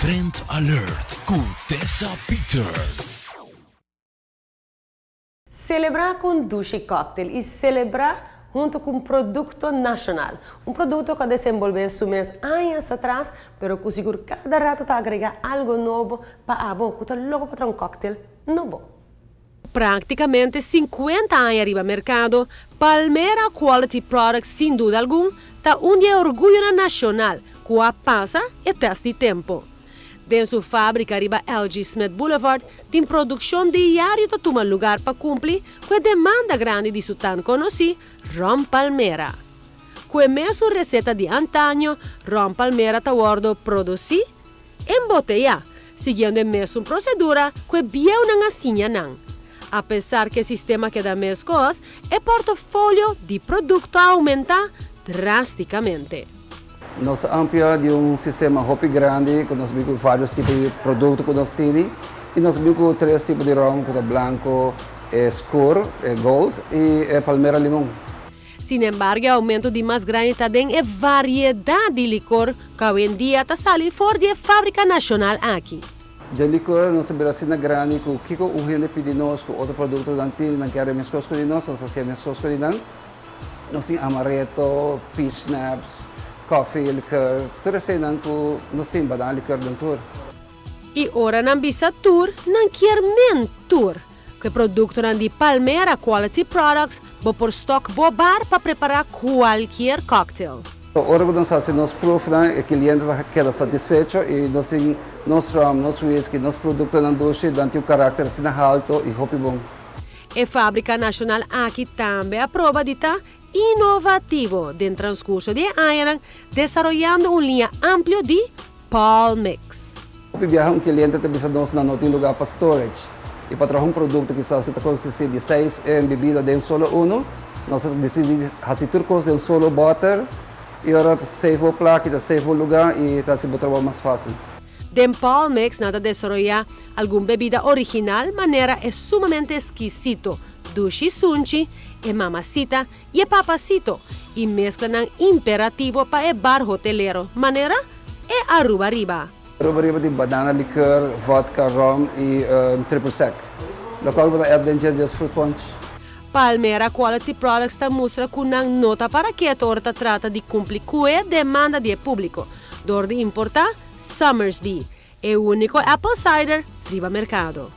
Trend Alert ku Tessa Peters. Selebrá ku un dushi cocktail i selebrá huntu ku un produkto nashonal. Un produkto ku a desenbolbé su mes añas atras, pero ku sigur kada ratu ta agregá algu nobo pa abo ku ta loko pa traha un cocktail nobo. Práktikamente 50 aña riba merkado, Palmera Quality Products sin duda algun ta un di e orguyonan nashonal ku a pasa e tèst di tempu. Den su fábrika riba LG. Smith Boulevard tin produkshon diario ta tuma lugar pa kumpli ku e demanda grandi di su tan konosí Ron Palmera. Ku e mesun reseta di antaño, Ron Palmera ta wòrdu produsí, emboteyá, siguiendo e mesun prosedura ku e bieunan a siña nan. Apesar ku e sistema keda meskos, e portofolio di produkto a oumentá drástikamente. Nos a amplia di un sistema hopi grandi ku nos bin ku varios tipo di produkto ku nos tini i nos bin ku tres tipo di rom ku ta blanko, e skur, e gold i e palmera limon. Sinembargo, e oumento di mas grandi ta den e variedat di likor ku awendia ta sali for di e fábrika nashonal aki. Den likor nos a bira asina grandi ku kiko un hende pidi nos ku otro produktonan tini nan kere meskos ku di nos, nos ta hasié meskos ku di nan. Nos tin amaretto, peach schnapps, coffee liqueur, tur eseinan ku nos tin, banana liqueur den tur. I ora nan bisa tur, nan kier men tur. Ku e produktonan di Palmera Quality Products bo por stok bo bar pa prepará kualkier cocktail. Ora ku nos hasi nos proefnan e kliente ta keda satisfecho i nos tin nos rum, nos whisky, nos produktonan dushi nan tin un karakter asina halto i hopi bon. E fábrika nashonal aki tambe a proba di ta inovativo den transkurso di e añanan desaroyando un liña amplio di Palmix. Hopi biaha un kliente ta bisa nos nan no tin lugá pa storage i pa traha un produkto kisas ku ta konsistí di seis bibida den solo unu, nos a disidí di hasi tur kos den un solo bòter i ora ta save bo plaka i ta save bo lugá i ta hasi bo trabou mas fásil. Den Palmix nan ta desaroyá algun bebida original manera e sumamente eskisito Dushi Sunchi, e Mamacita i e Papacito i mesklanan imperativo pa e bar hotelero manera e Aruba Riba. Aruba Riba tin banana liqueur, vodka, rum i triple sec. Lokual bo ta add den dje djes fruit punch. Palmera Quality Products ta mustra ku nan no ta para keto ora ta trata di kumpli ku e demanda di e públiko dor di importá Somersby, e úniko apple cider riba merkado.